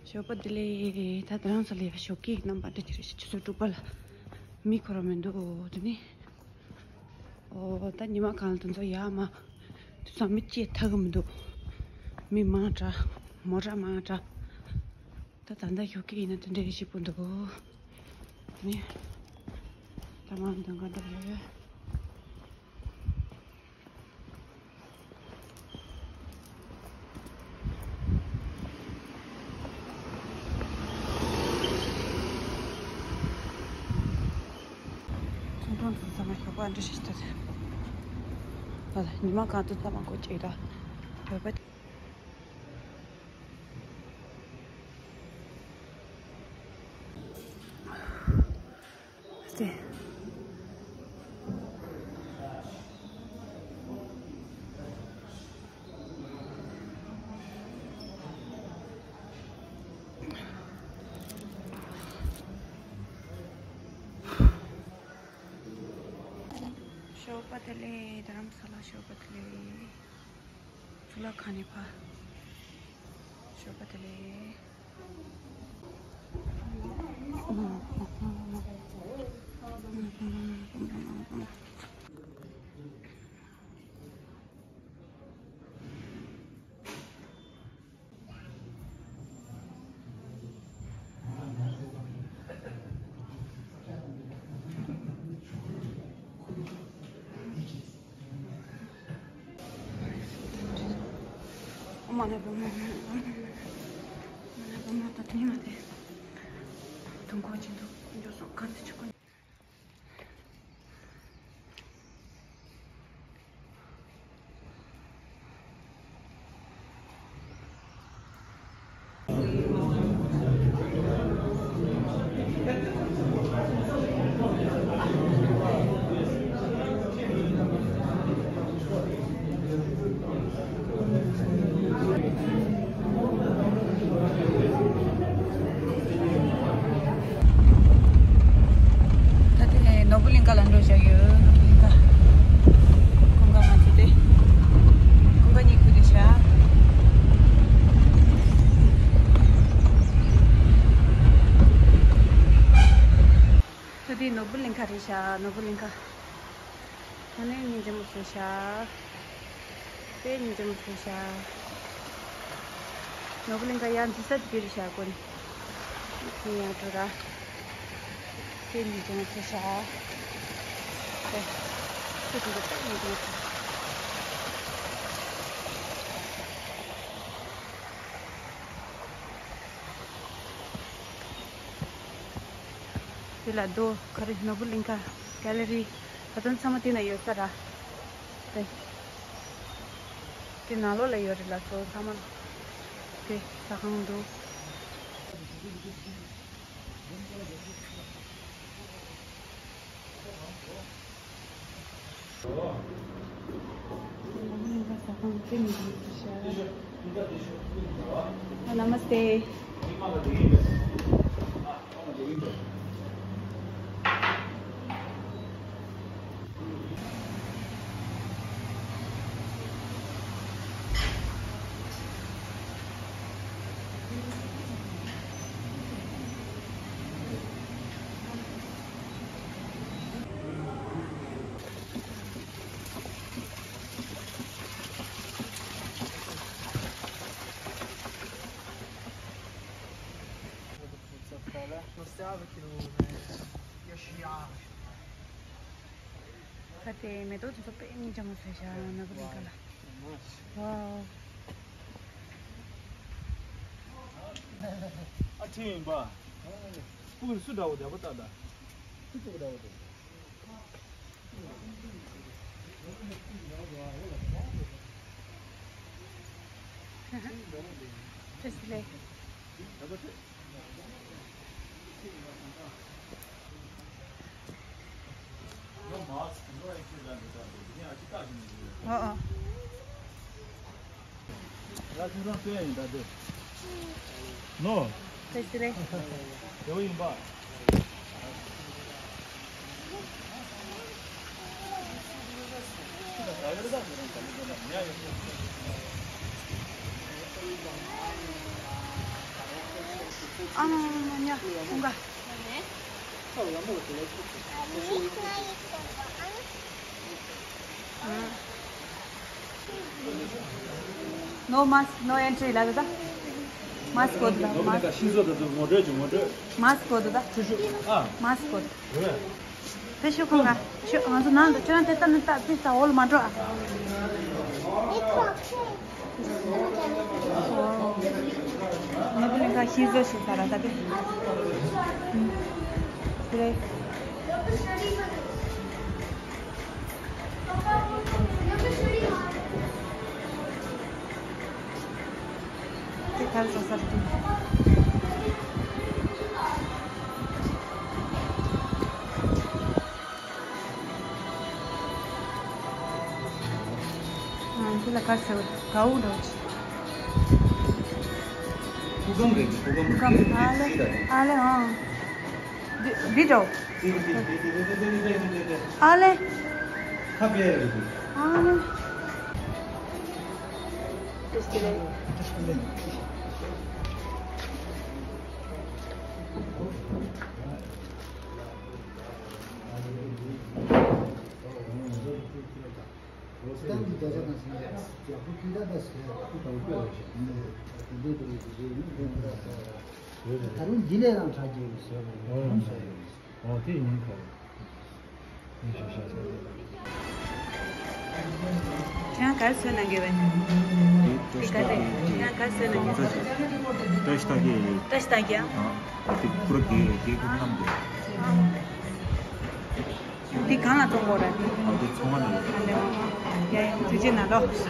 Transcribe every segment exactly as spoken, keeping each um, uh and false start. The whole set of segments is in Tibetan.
ཞོགས་པ་བདེ་ལེགས། ད་རྡ་རམ་ས་ལ་ཡ་ཞོགས་ཀས་རྣམ་པ་འདྲ་ཅིག་རེད་ཤག་ཆུ་ཚོད་དྲུག་པ་ལ་མི་འཁོར་བ་མི་འདུག་དེ་ནི། ཨོ་ད་ཉི་མ་གང་ལ་དེ་ཚོ་ཡར་མར་དེ་ཚོ་མི་སྐྱེལ་ཐུབ་ཀྱི་མི་འདུག་མི་མང་དྲགས། མོ་ཊ་མང་དྲགས། ད་ད་ལྟ་ཞོགས་ཀས་ཡིན་ན་དེ་འདྲ་ཞིག་པོ་འདུག་དེ་ནི་ད་མང་འདོན་ག་འདྲ་ཡོད། ཚོང་ཁང་དུ་ཚང་མ་ཞོགས་པ་འདྲ་ཞིག་ཐོག་ད་ཉི་མ་གང་དུ་ཚང་མ་སྒོ་ཕྱེ་ར་ཞོགས་པ། སྟེ། ཞོགས་པ་བདེ་ལེགས། རྡ་རམ་ས་ལ་ཞོགས་པ་བདེ་ལེགས། གཙུག་ལག་ཁང་ནས་ཕར། ཞོགས་པ་བདེ་ལེགས། ད་དེ་ནས་ནོར་བུ་གླིང་ཁ་ལ་འགྲོ་བཞག་ཡོད། ནོར་བུ་གླིང་ཁ། ཁོང་ཁ་ང་ཚོ་དེ། ཁོང་ཁ་གཉིས་ཁུལ་དེ་བཞག་ད་དེ་ནོར་བུ་གླིང་ཁ་རེད་བཞག་ནོར་བུ་གླིང་ཁ། ད་ནས་ཉིན་རྒྱལ་མོ་བཟོས་བཞག་དཔེ་ཉིན་རྒྱལ་མོ་བཟོས་བཞག་ནོར་བུ་གླིང་ཁ་ཡར་འཛུལ་ས་དེ་རེད་བཞག་ཀུན། ཁྱེད་ཡར་འགྲོ་ར། དཔེ་ཉིན་རྒྱལ་མོ་བཟོས་བཞག་དེ། ཁྱེད་དེ་ཚོ་དཔེ་ཉིན་རྒྱལ་མོ་བཟོས། དེ་ལ་རྡོ་ག་རེ་ནོར་བུ་གླིང་ཁ་གེ་ལེ་རི་ད་དུང་ཚང་མ་དེ་ན་ཡོད་ས་ར། དེ་དེ་ནང་ལོགས་ལ་ཡོད་རེད་ལ་སོ་ཚང་མ་དེ་ཟ་ཁང་འདུག नमस्ते। ཁ་ཚེ་མེ་ཏོག་དེ་ཚོ་དཔེ་སྙིང་རྗེ་མོ་བཟོས་བཞག་ནོར་བུ་གླིང་ཁ་ལ། ཝའོ། ཨ་ཁྲིད་ཡིན་པ། སྐུ་གི་སུ་འདྲ་བོ་བདེ་པོ་ལྟ་ད། སུ་གི་འདྲ་བོ་བདེ། བཀྲ་ཤིས་བདེ་ལེགས། ཨ་ཨ། ནོ། བཀྲ་ཤིས་བདེ་ལེགས། དེ་བོ་ཡིན་པ། ཨ་མ་མ་མ་ཉ་ཁུང་ག No mask, no entry ལ་ད། མཱ་སི་ཀི་གོ་དུ་ད། མཱ་སི་ཀི། མཱ་སི་ཀི་གོ་དུ་ད། མཱ་སི་ཀི་གོ་དུ། དེ་ཤོད་ཁོ་ང་། ཤོད་ང་ཚོ་ནང་དུ་ཁྱོད་རང་དེ་ལྟ་ནི་ལྟ་དེ་ལྟ་འོག་ལ་མ་འགྲོ་ཨ། ནོར་བུ་གླིང་ཁ་ཤིང་བཟོ་ཞིག་ཟ་ར་ད་དེ། དེ་རེད། དེ་གར་འགྲོ་ས་རེད། ཨ། དེ་ལ་གར་ཟེར་བ་གའུ་འདྲ་བོ་ཅིག་སྐུ་ཁམས་རེད། སྐུ་ཁམས། སྐུ་ཁམས། ཨ་ལེ། ཨ་ལེ། ཨང་། འདི་འདི་འདྲ་བོ། ཨ་ལེ། ཨ་ལེ། ད་རུང་འདི་ལས་རང་དྲག་རྒྱུ་ཡོད་ཟེར་བ་ཡོད། ཨོ། དེ་ཡིན་ཁ། ཁྱེད་རང་ག་རེ་བཟོས་གནང་གི་ཡོད། འདི་བཀྲ་ཤིས་རྟགས་བརྒྱད། ཁྱེད་རང་ག་རེ་བཟོས་གནང་གི་ཡོད། བཀྲ་ཤིས་རྟགས་བརྒྱད་རེད། བཀྲ་ཤིས་རྟགས་བརྒྱད། ཨ། འདི་ཁོ་ར་རྒྱལ་རྒྱལ་ཁབ་བསྣམས་ཏེ། འདི་གང་ལ་བཙོང་དགོས་རེད། ཨ། འདི་ཚོང་ཁང་ནང་ལ། ཡ་ཡ། ཐུགས་རྗེ་གནང་རོགས།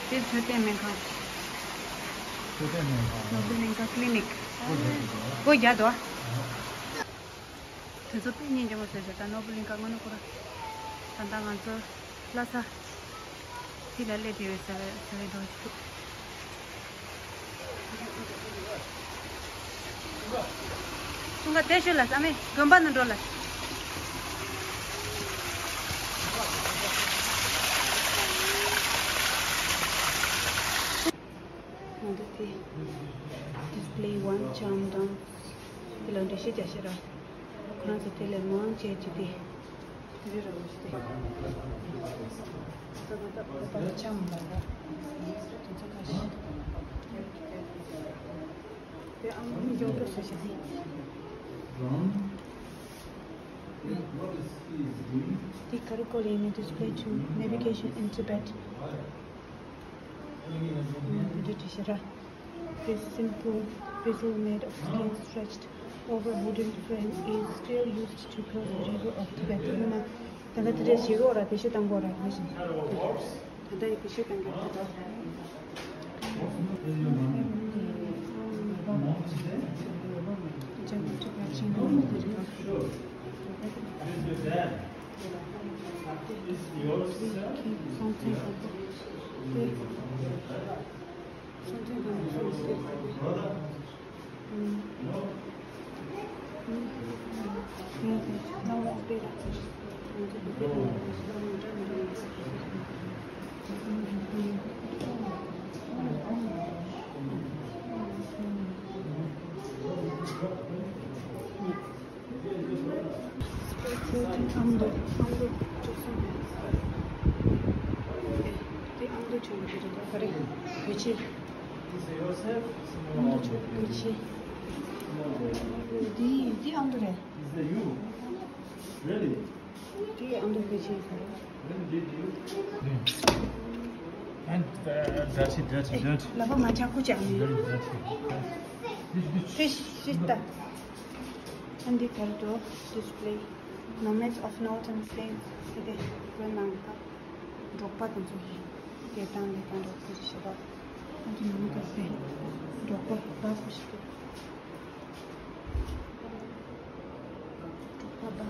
དེ་འཕྲོད་བསྟེན་སྨན་ཁང་། འཕྲོད་བསྟེན་སྨན་ཁང་། ནོར་བུ་གླིང་ཁ་ཀི་ལི་ནིག་སྒོ་རྒྱག་འདུག་སྒོ་རྒྱག་འདུག་དེ་ཚོ་དཔེ་སྙིང་རྗེ་མོ་བཟོས་བཞག་ད་ནོར་བུ་གླིང་ཁ་སྔོན་ནས་ཁོ་ར། ད་ལྟ་ང་ཚོ་ལྷ་ས་འདི་ལ་སླེབས་བསྡད་ཡོད་ཟེར་བའི་ཟེར་བའི་འདྲ་བོ་ཞིག་འདུག་ཁྱུང་ཁ་དེ་ཤོད་ལ་བསམ་མེད་དགོན་པ་ནང་འགྲོ་ལ། ང་ཚོ་དེ་display one charm དང་དེ་ལ་འགྲེལ་བཤད་རྒྱག་ཤེས་ར། ཁོ་རང་ཚོ་དེ་ལས་མང་ཆེ་གཅིག་དེ། དེ་རེད་ར་བ་ཞིག་དེ། ས་ད་ད་ད་ལ་ཆ་མ་ལ་ད། དེ་ཚོ་ཁ་ཤས། དེ་ཨང་མི་འཇོག་འགྲོ་ས་ཞིག་དེ། དེ་ག་རེ་བཀོད་ཡིན་ནི། Display two, navigation in Tibet. འདི་འདྲ་བྲིས་ཤག་ར། This simple vessel made of skin stretched over wooden frame is still used to cross the river of Tibet. ཡིན་ན་ད་ལྟ་དེ་འདྲ་བྱེད་ཀྱི་ཡོད་ར། བེད་སྤྱོད་གཏང་གི་ཡོད་ར། དེ་བཞིན་ད་ལྟ་ཡི་བེད་སྤྱོད་གཏང་གི་ཡོད་ད། ཨ་མདོ། ཨ་མདོ་ཅོག་སོང་། དེ་ཨ་མདོ་ཆུང་བ་དེ་རེད་ད། ག་རེ། བོད་ཆས། ཨ་མདོ་ཆུང་བ་བོད་ཆས། དེ་དེ་ཨ་མདོ་རེད། དེ་ཨ་མདོ་བོད་ཆས་རེད། And, uh, dirty, dirty, dirty. ལག་པ་མ་འཁྱག་པོ་བྱས་ནས། Very dirty. This, this. Fish, fish ད། And the corridor display nomads of northern Spain. དེ་དེ་བོད་ནང་གི་འབྲོག་པ་དེ་ཚོ་ཡི་སྐད་གདངས་ལས་ཀྱང་འབྲོག་པ་ཞེས་པ། And the nomads of Spain. འབྲོག་པ་འབའ་ཞིག་གི་འབྲོག་པ་འབའ།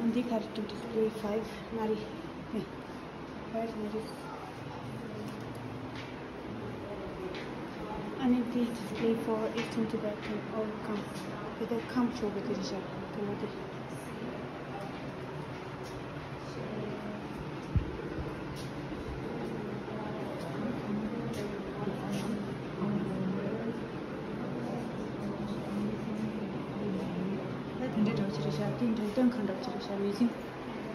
And the corridor display five. ངའི་རིགས་ནི། I need this display for Eastern Tibetan or come. Either come to with the result. དེ་འདྲའི་འདྲ་བོ་ཅིག་རེད་ཤག་དེ་འདྲའི་སྟོན་ཁང་འདྲ་བོ་ཅིག་རེད་ཤག་མི་ཟིན།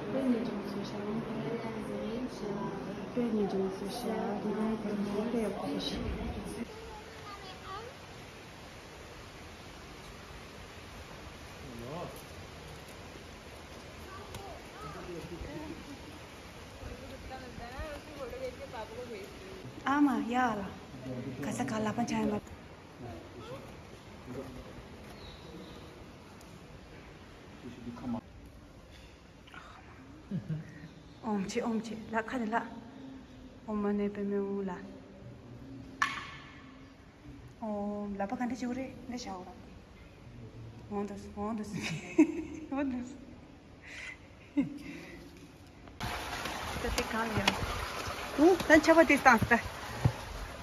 དཔེ་ཉིན་ཅུང་ཟད་ཤར། དཔེ་ཉིན་ཅུང་ཟད་ཤར། དེ་རིང་དེ་རིང་དཔེ་ཡག་པོ་ཞིག་ཨ་མ་ཡ་ལ། ག་ས་ག་ལ་པ་ཆ་ཡ་མ། ཨོམ་ཆེ་ཨོམ་ཆེ་ལ་ཁ་ནས་ལ། ཨོམ་མ་ནས་པེ་མེ་འུ་ལ། ཨོམ་ལ་པ་ག་འདྲ་ཆེ་བོ་རེད་འདྲ་བྱ་འོ་ལ། འོང་དུ་འོང་དུ་འོང་དུ། ད་དེ་གང་ཡིན། ཨུ་ད་ཆ་བ་དེ་བཏང་ད།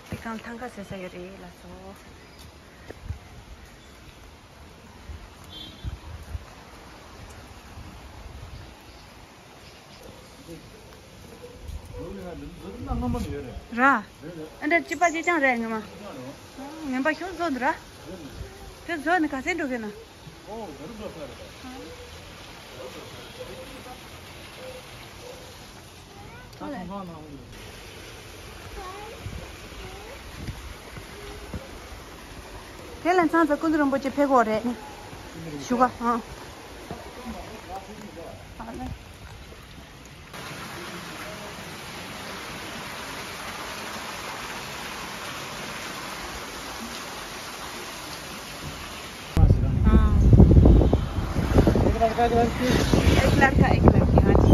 དེ་གང་ཐང་ཁ་ཟེར་ས་ཡོད་རེད་ལ་སོ། ར། ཨ་འདྲ་ཅི་པ་ཅི་ཅང་རེད་ངེ་མ། ངན་པ་ཤོག་བཟོ་འདུག་ར། དེ་བཟོ་ནི་ག་ཚད་འགྲོ་གི་ན། དེ་ལ་ཚང་ཚ་ཀུན་ཏུ་རིན་པོ་ཆེ་ཕེབས་གོ་རེད་ནི། ཞུ་ག་ཨང་། हाँ। एक लड़का, एक लड़की, हाँ जी।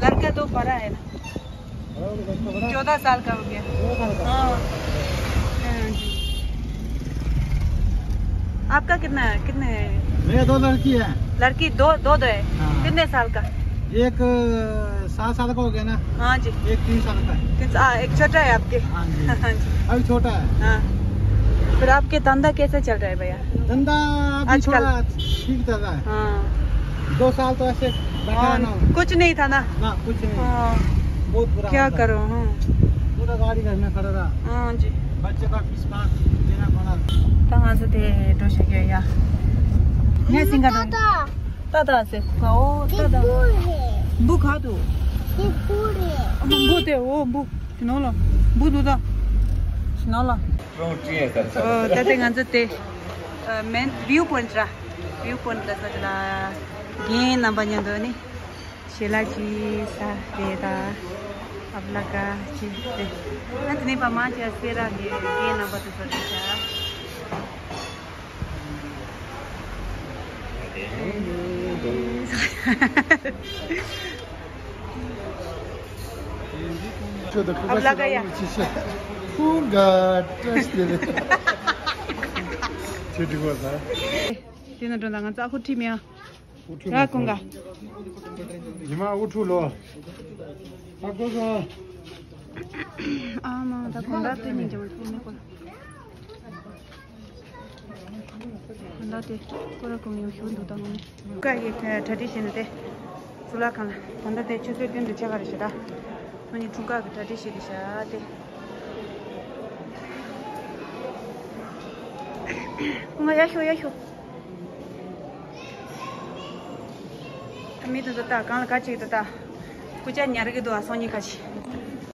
लड़का तो बड़ा है ना। चौदह साल का हो गया। हाँ। हाँ जी। आपका कितना है? कितने हैं? मेरे दो लड़की है। लड़की दो, दो दो है। हाँ। कितने साल का? एक, अ, सात साल का हो गया ना। हाँ जी। एक तीन साल का है। तीन सा-, आ, एक छोटा है आपके। हाँ जी। हाँ जी। अभी छोटा है। हाँ। फिर आपके धंधा कैसे चल रहा है भैया? धंधा अभी आजकल? थोड़ा ठीक चल रहा है। हाँ। दो साल तो ऐसे बैठा हाँ, रहना हुआ। कुछ नहीं था ना। ना, कुछ नहीं। हाँ। बहुत बुरा क्या हाल था। करो, हाँ। पूरा गाड़ी घर में खड़ा रहा। हाँ जी। बच्चे का फीस पास देना पड़ा। ད་ང་ཚོ་དེ་འགྲོ་ཤེས་ཀྱི་ཡ། ངས་སིང་ག་འགྲོ། ད་ད་ཟེར། ཨོ་ད་ད། འབུ་ག་དུ། འབུ་རེད། འབུ་དེ་ཨོ་འབུ། ནོ་ལ། འབུ་དུ་ད། ནོ་ལ། ཨོ་ད་དེ་ང་ཚོ་དེ། མེན་བིའུ་པོ་ཡིན་ཏྲ། བིའུ་པོ་ཡིན་ལ་ས་དེ་ལ། རྒན་རྣམ་པ་མཉམ་དུ་ནི། ཞལ་ལག་ཅིག་ཟ་དེ་དང་། ཨབ་ལ་ཀ་ཅིག་དེ། ཨ་དེ་ནས་པ་མ་ཅིག་སེ་ར་གི་རྒན་རྣམ་པ་དེ་ཚོ་རེད་ཤག་ཨབ་ལ་ཀ་ཡ། དེ་ན་འགྲོ་ད་ང་ཚ་ཁུ་ཁྲི་མིང་། ར་ཀུན་དགའ། ཉི་མ་དབུ་ཕྲུག་ལོ། ཨ་ཀོ་ཀོ། ཨ་མ་ད་གོང་ད་སྟོན་ནས་འཇམ་ཐུག་མེད་ཀོ། གོང་ད་དེ་ཀོ་ར་ཀུན་ཡོང་ཞུ་འདུག་ད་ངོ་ནས། ཀ་ཡི་གྲ་སྒྲིག་བྱས་ནས་དེ། གཙུག་ལག་ཁང་ལ་གོང་ད་དེ་ཆུ་ཚོད་བདུན་དུ་ཆ་ག་རེ་ཞེ་ད། ཁོ་གཉིས་འཁྲུངས་སྐར་གྱི་གྲ་སྒྲིག་བྱས་ཏེ་བཞག་སྟེ། ང་ཡར་ཤོག་ཡར་ཤོག་ད་མི་དེ་ཚོ་ད་གང་ལ་ག་ཅིག་ད་ད། སྐུ་ཅག་ཉར་གི་འདུག་ཨ་སང་ཉིན་ཁ་ཅིག